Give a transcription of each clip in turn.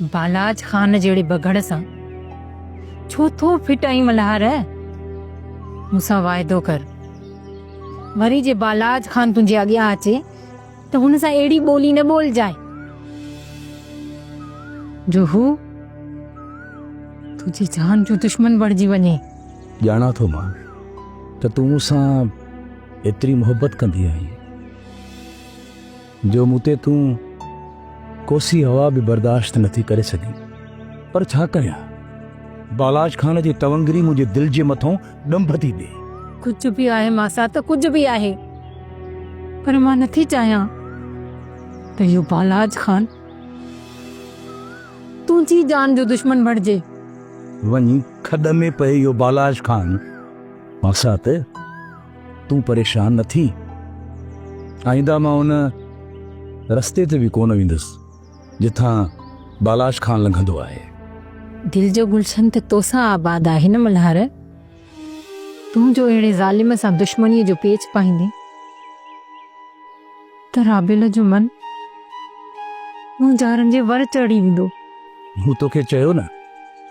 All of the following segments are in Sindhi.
بالاچ خان جهڙي بگهڙ سان ڇو ٿو ڦٽائين ملهار؟ مون سان واعدو ڪر، وري جي بالاچ خان تنهنجي اڳيان اچي ته هن سان اهڙي ٻولي نه ٻولجانء جو هو تنهنجي جان جو دشمن بڻجي وڃي. ڄاڻان ٿو مان ته تون مون سان ايتري محبت ڪندي آهين جو مون تي تون ڪوسي هوا به برداشت نٿي ڪري سگهين. پر ڇا ڪريان، بالاچ خان جي تونگري منهنجي دل جي مٿئون ڏنڀ ٿي ڏئي. ڪجهه به آهي ماسات، ڪجهه به آهي، پر مان نٿي چاهيان ته اهو بالاچ خان تنهنجي جان جو دشمن بڻجي. وڃي کڏ ۾ پئي اهو بالاچ خان. ماسات، تون پريشان نه ٿي. آئنده مان ان رستي تي به ڪونه ويندس، جتان بالاچ خان لنگهندو آهي. دل جو گلشن ته توسان آباد آهي نه ملهار. تون جو اهڙي ظالم سان دشمنيء جو پيچ پائيندين ته رابيل جو من مونجهارن جي ور چڙهي ويندو. مون توکي چيو نه،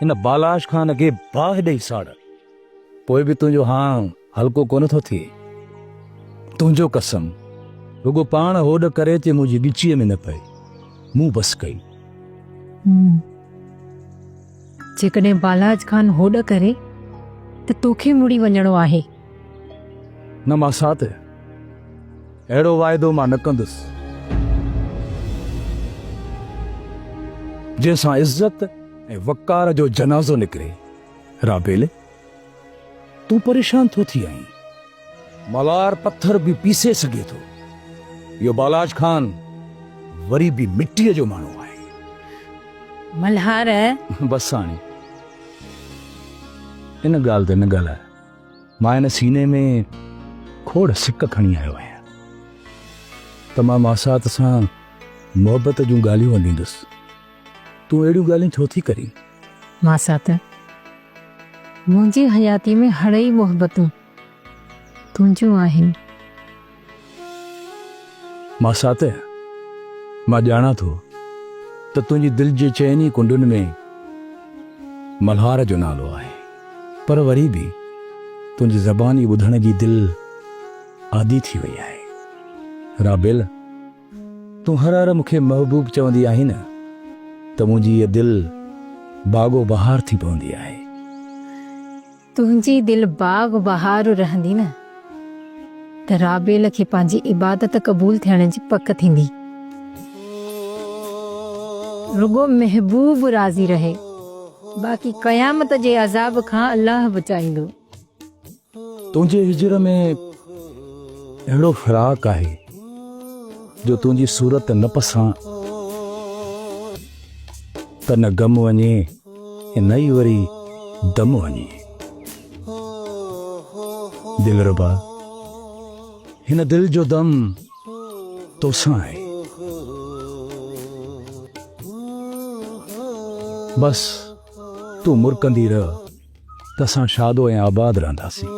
هن بالاچ خان کي باهه ڏئي ساڙ. پوء به تنهنجو هانء هلڪو ڪونه ٿو ٿئي. تنهنجو قسم، رڳو پاڻ هوڏ ڪري اچي منهنجي ڳچيء ۾ نه پئي. مون بس ڪئي. جيڪڏهن بالاچ خان هوڏ ڪري ته توکي مڙي وڃڻو آهي. نه ماسات، اهڙو واعدو مان نه ڪندس، جنهن سان عزت ۽ وقار جو جنازو نڪري. رابيل، تون پريشان ڇو ٿي آهين؟ ملار پٿر به پيسي سگهي ٿو. اهو بالاچ خان وري به مٽيء جو ماڻهو آهي. ملهار! بس هاڻي ان ڳالهه تي نه ڳالهاء. مان هن سيني ۾ کوڙ سڪ کڻي آيو آهيان ته مان ماسات سان محبت جون ڳالهيون ونڊيندس. تون اهڙيون ڳالهيون ڇو ٿي ڪرين؟ ماسات، منهنجي حياتيء ۾ هڙئي محبتون تنهنجون آهن. ماسات، مان ڄاڻان ٿو ته تنهنجي دل جي چئني ڪنڊن ۾ ملهار جو نالو آهي، پر وري به تنهنجي زباني ٻڌڻ جي دل عادي ٿي وئي آهي. رابيل! تون هر هر مون کي محبوب چوندي آهين نه ته منهنجي هيء دل باغ و بهار ٿي پوندي آهي. تنهنجي دل باغ بهار رهندي نه ته رابيل کي پنهنجي عبادت قبول ٿيڻ جي پڪ ٿيندي. رڳو محبوب راضي رهي، باقي قيامت جي عذاب کان الله بچائيندو. تنهنجي هجر ۾ اهڙو فراق آهي جو تنهنجي صورت نه پسان ته نه غم وڃي ۽ نه ئي وري دم وڃي. دلربا! هن دل جو دم توسان آهي. بس تون مرڪندي رهه ته اسان شاد ۽ آباد رهنداسين.